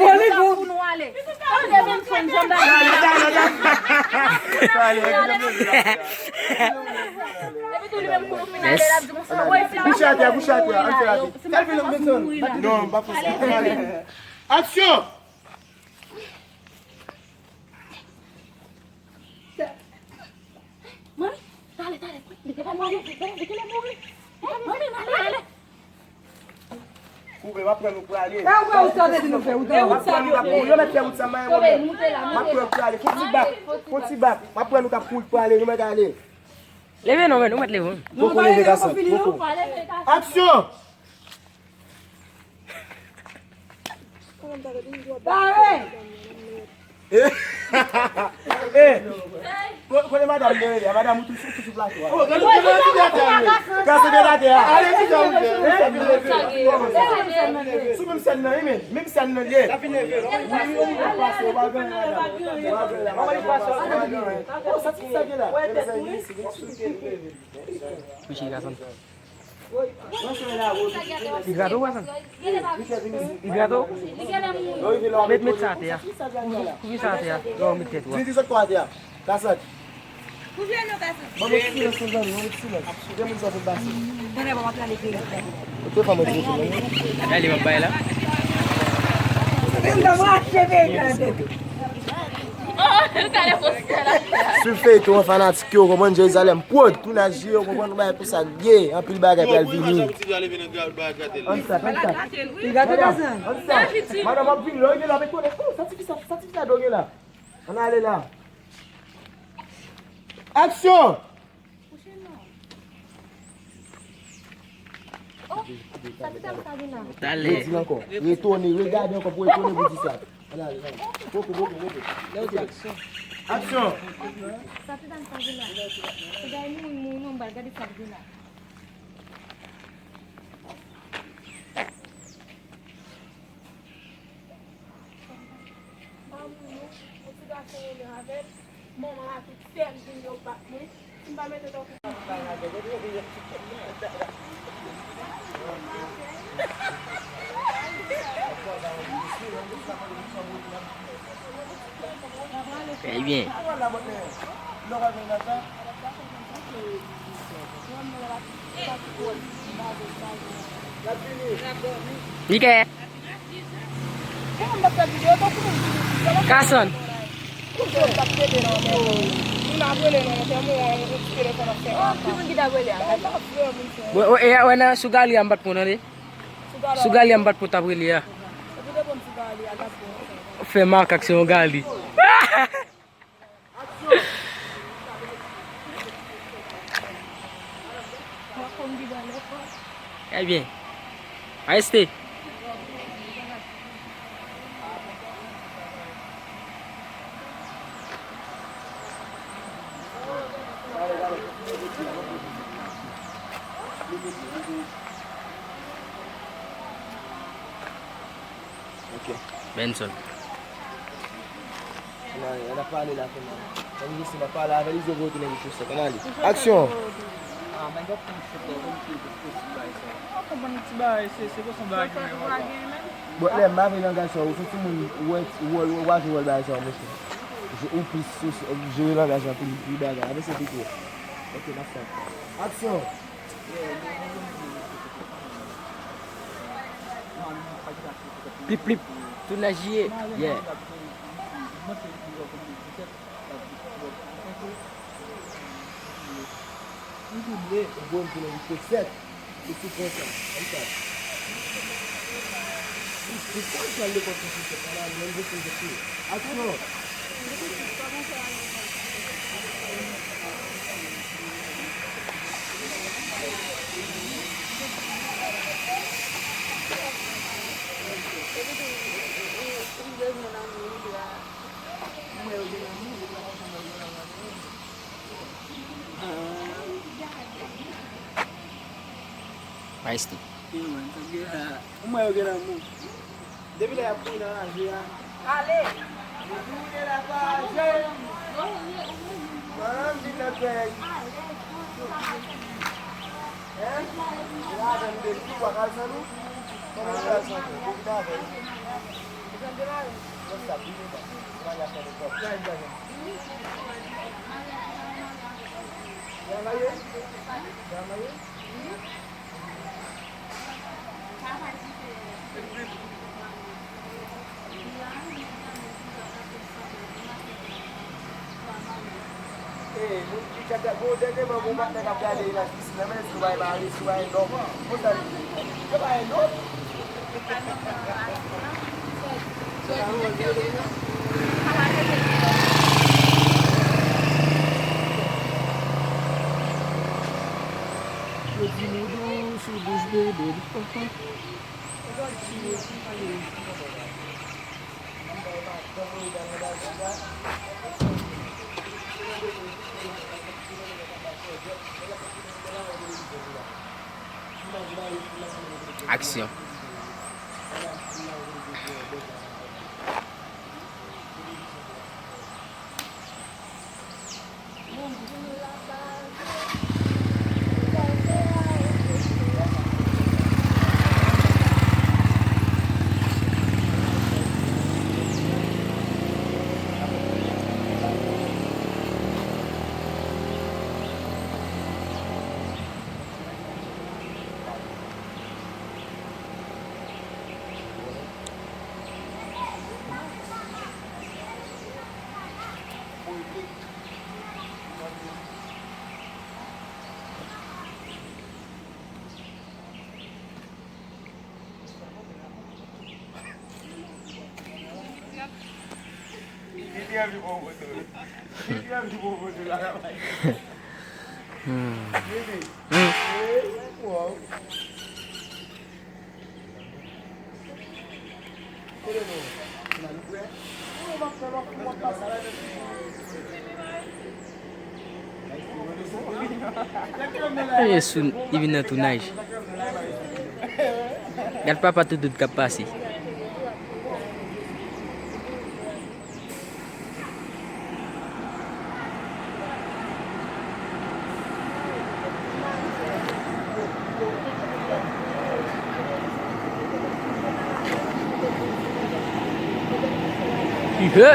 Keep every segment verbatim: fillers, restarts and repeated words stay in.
bon, li bon. Pou nou ale. Tande menm fon jandam. Bouch atè, bouch atè, ann fè rapid. Sa l fè nan Benson? Non, m pa fè sa. Aksyon! Koupe, m ap pran nou prale. E ou wè ou sa vle di nou fè, ou ta. M ap pran nou, m ap pran nou, yo mèt fè wout sa, m pa gen pwoblèm. M ap pran nou prale. Fon ti bak, fon ti bak. M ap pran nou k ap kouri prale, nou mèt ale. Leve non, men, nou mèt leve. Poko leve, Kasant, poko. Aksyon! Pare! Eh, eh, ko- kote madanm mwen rele a? Madanm ou tou sou, tou sou plato a. Kase de latè a. Sou menm sèn nan, wi, men. Menm sèn nan, ye. Wi, wi, wi, w ap pase, w ap genyen madanm. W ap genyen madanm. Oh, sa ti sa gen la. Kouche, Kasant. Idrate w, Kasant. Idrate w. Met, met sa atè a. Kouvri, kouvri sa atè a. Lè w met tèt ou a. Di, di sot kwa atè a. Kasant. Kouvri nou, Kasant. Ban mwen ti silans, mezanmi, ban mwen ti silans. Gen moun sa fin pase. Tande, bon, m ap pale kri. Ou te fè mwen ti silans. Gade, m ap bay la. Mwen m rache peyi a. Swiv feyton an, fanatik yo, konprann, Jerizalèm Prod, tounaj yo, konprann, nou bay pou sa k ye, anpil bagay pral vini. Ann stat, ann stat. Li gate Kasant. Ann stat. Madanm ap vini, lè w rive la, met konnen, oh, sa ti fi sa, sa ti fi sa do gen la. Ann ale la. Aksyon! Kouche non. Oh, sa ti sa sa vin la. Talè. Redi l ankò. Retounen, regade ankò pou retounen pou di sa. Ann ale, ann ale. Poko, poko, poko. Lè w di aksyon. Aksyon. Sa ti sa sa vin la. Se gade mouri, mouri non, m pral gade sa vin la. Pa moun non, yon ti gason rele avè l, manman l ak tout sè l vin yo bat mwen. Si m pa mete tankou Ebyen. Li kè. Kason. Bon, e, e, wè nan sou gali a m pa t pran tande. Sou gali a m pa t pran t ap rele a. Fè makak se yon gali. Ebyen, areste. Ok. Benson. Ann ale, ann ap pale la kounya. Ann jis ann ap pale avè l, li di w pou retounen pou chosèt. Ann ale. Aksyon! Ah, men gad kòman chofè konn pye pou posib bagay sa. Ou pa konprann ti bagay, se, se konsa bagay yo ye, papa. Bon, lè m pa vle langaj sa, ou se timoun, ou wè, ou wè, ou pa jwe wòl bagay sa, monchè. Je-, ou plis, ou, ou jere langaj la pou, pou bagay. Avanse pito. Ok, n ap fè. Aksyon! Plip, plip. Tounaj ye. Yeah. Ou bon pou nan chosèt. Ou sou pwen sa. Konsa. Ou sou pwen sa, lekòl pou chosèt. Ala, menm jan pou chosèt. Aksyon! Maestro. Ou mwen yo gen lanmou. Depi lè y ap kouri nan raje a. Ale! Depi w gen la pa raje. Mwen menm vin nan pèy. Hein? Ou avè m depi w ap al san nou? Kòman w al san nou? Ou vin avè l? Ou vin avè l? Konsa, vin nou ba. Ou pa y ap fè de kòb. Travay? Travay? Moun ki ka fè gwo dènyèman, gon patnè k ap gade nan pisin nan, men si w pa gen mari, si w pa gen nonm, konsa li ye. Yo pa gen nonm? Yo di nou dous sou bouch bebe. Aksyon. Li te anvi pran foto. Li te anvi pran foto la. Hmm. Bebe. Hmm. Hey, wow. Gade sou, li vin nan tounaj. Gad papa toudoud k ap pase. Ihe.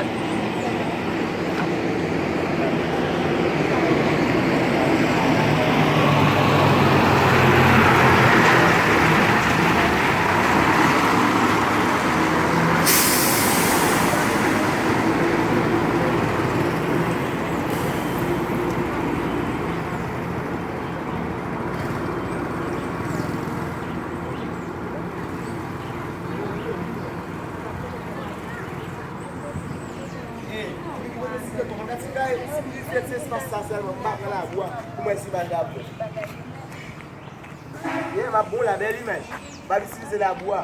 Hey, mwen deside konn gad ti kay, si m vin fèt se espas sa sèlman, m pa pran labou a pou mwen si bagay ap bon. Yeah, m ap bon la, bèl imaj. M ap itilize labou a.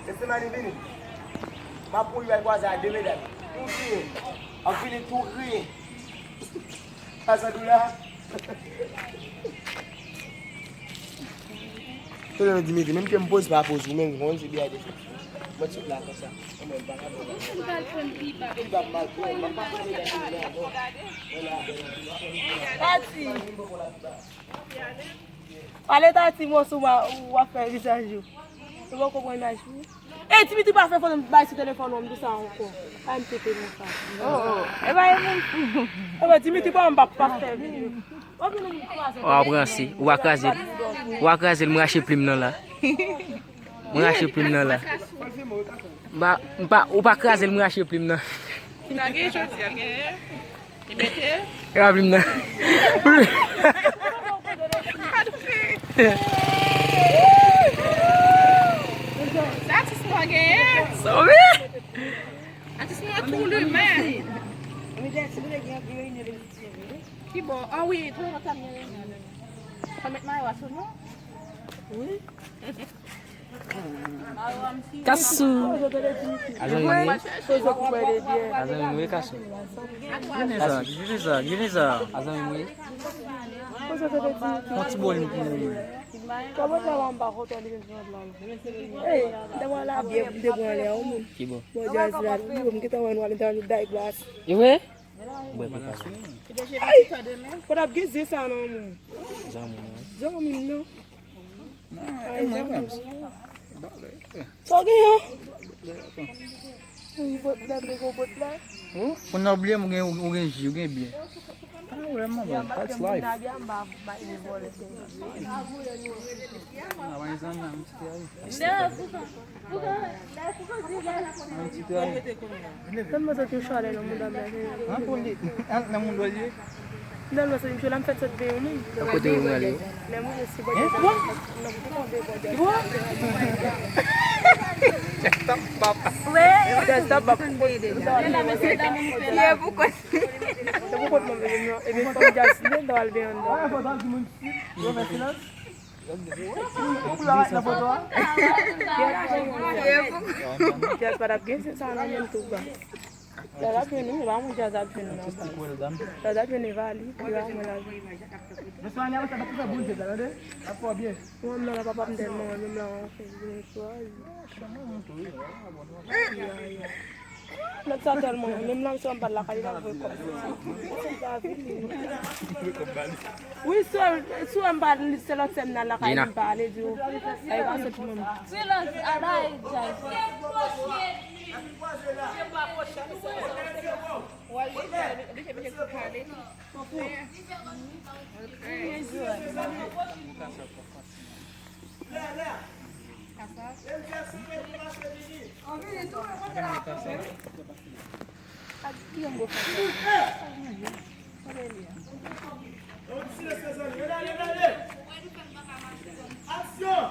Lese mani vini. M ap pran yon al kwaze a de medam. Tou griyen. Ap vini tou griyen. Sa sa dou la. Tande Dimitri, menm ke m poz pa poz ou menm, konn se biyay de fè. Mwen sot la konsa. Mwen pa ka. Li pa mal pran, m pa pran medam. Tati. Pale Tati, mwen sou ma, w ap fè vizaj ou. Ou poko pran imaj pou ou. Ey, Dimitri pa fè foto m bay sou telefòn ou, m di sa ankò. Pa m pete nan sa. Oh, oh. E pa e moun. E pa Dimitri pa m pa pa fè videyo. Ou vin nou kraze. Ou ap ranse, ou pa kraze l. Ou pa kraze l, m rache plim nan la. M rache plim nan la. M pa, m pa, ou pa kraze l, m rache plim nan. Sa gen jodi a, gen. Li mete. E pa plim nan. Sa atis nou an genyen. Sove. Atis nou an tou limen. Ki bò? Ah wi, tou lè nou t ap gen reyinyon. Sa met mayo a sou nou? Wi. Kasou. Azan mwen. Azan mwen, Kasou. Gine sa, gine sa, gine sa. Azan mwen. Yon ti bòl pou mwen. Ki bò? E vre? Bwè pou Kasou. Ay, fò t ap gen zen sa nan moun. Zanmi mwen. Zanmi m nan. Nan, e mwen menm. Sa w genyen? Ou vòt lè, m te gon vòt lè. Oh, moun nan bliye m, ou gen, ou gen ji, ou gen byen. Ah, wè, man, that's life. Nan, pou sa. Pou sa. Nan, pou sa. An ti tray. Tèlman santi yon chalè nan mouda m la. Nan pou li, nan, nan mouda li. Finalman, se misye la m fèt sot benyen wi. Kote ou ale? Lè mwen resi bò djaz la, nan pou tonbe bò djaz. Djaz la p ap. Ye pou kont. Se pou kont mwen menm non. Ebyen fòm djaz li, nan al benyen anndan. Djaz pa t ap gen, se sa nan menm tou baz. Djaz ap jwenn wi, e pa mwen djaz ap jwenn non baz. Djaz ap jwenn e pa li, e pa mwen l ap jwenn. Mwen menm la papa m tèlman renmen m la anfen byen swa. Nèg sa tèlman renmen m la, m sou anba lakay li la voye kòb. Wi, sou, sou anba se lòt sè m nan lakay li m pale di yo. Ay pa sot menm. Silans, ala e djaz. Aksyon!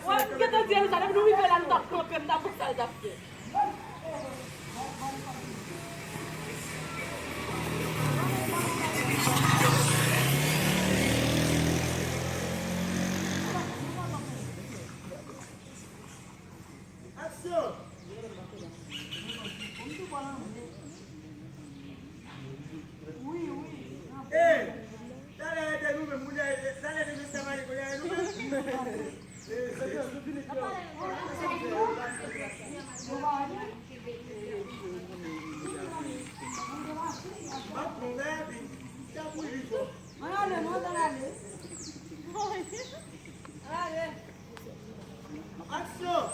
Wè, m gentan di Elisa, depi nou rive la, nou t ap kanpe, m t ap wè sa l t ap fè. Aksyon! Wi, wi. Talè a te nou menm, kounye a, talè te mesye a pale, kounye a e nou menm. M ap pran w la, epi, m t ap wè li fò. Ann ale, non, ann ale. Ann ale. Aksyon!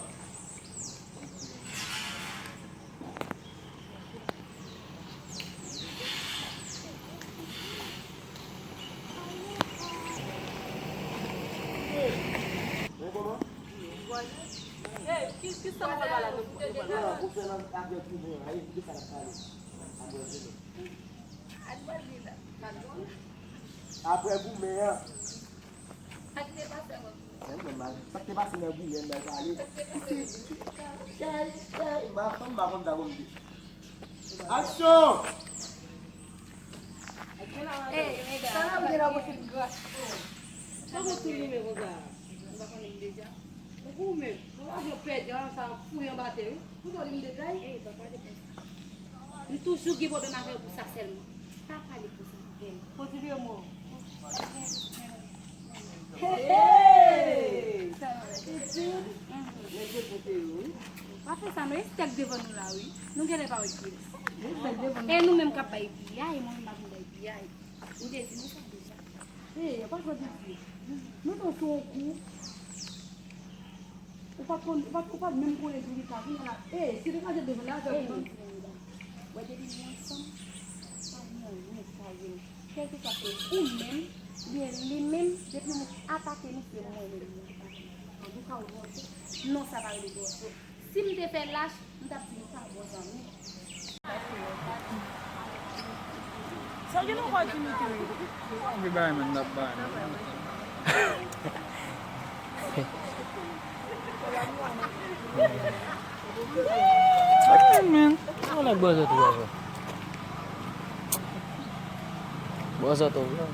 Apre goumen an. Sa k te pase nan goumen nan pale. Chay, chay, m pa konn sa konn di. Aksyon! Ey, medam. Sa la ou gen nan pochèt gras. Sa w tou limen konsa? M pa konnen m deja. Ou menm, mwen pa janm pèdi an, sa fouye anba tè wi. Poutèt li m detay. Ey, pa pale konsa. M toujou gen pwoblèm avè w pou sa sèlman. Pa pale konsa avè m. Kontinye mo. Hey! Nèg yo pote yo wi. Pa fè sa non, e stèk devan nou la wi. Nou genlè pa wè kiyès. E nou menm k ap bay piyay, mwen menm m pa vin bay piyay. M te di nou sa deja. Hey, pa fè piti. Nou te sou yon kou. Ou pa t konn, ou pa t, ou pa t menm konnen tou li ka vin la. Ey, si li ka jwenn devan la, fè pou mwen. Wè depi nou ansanm, pa gen anyen ki ka rive nou. Kèlkeswa se ou menm, oubyen li menm, depi nou atake nou, se mwen menm li atake. Antouka, ou vòse. Non, sa pa rele vòse. Si m te fè lach, m t ap di m pa bon zanmi. Sa gen nan kò Dimitri? Anvi bay men n ap bay men. Ay men, sa w nèg bòzò tou wè. Bòzò tou wè.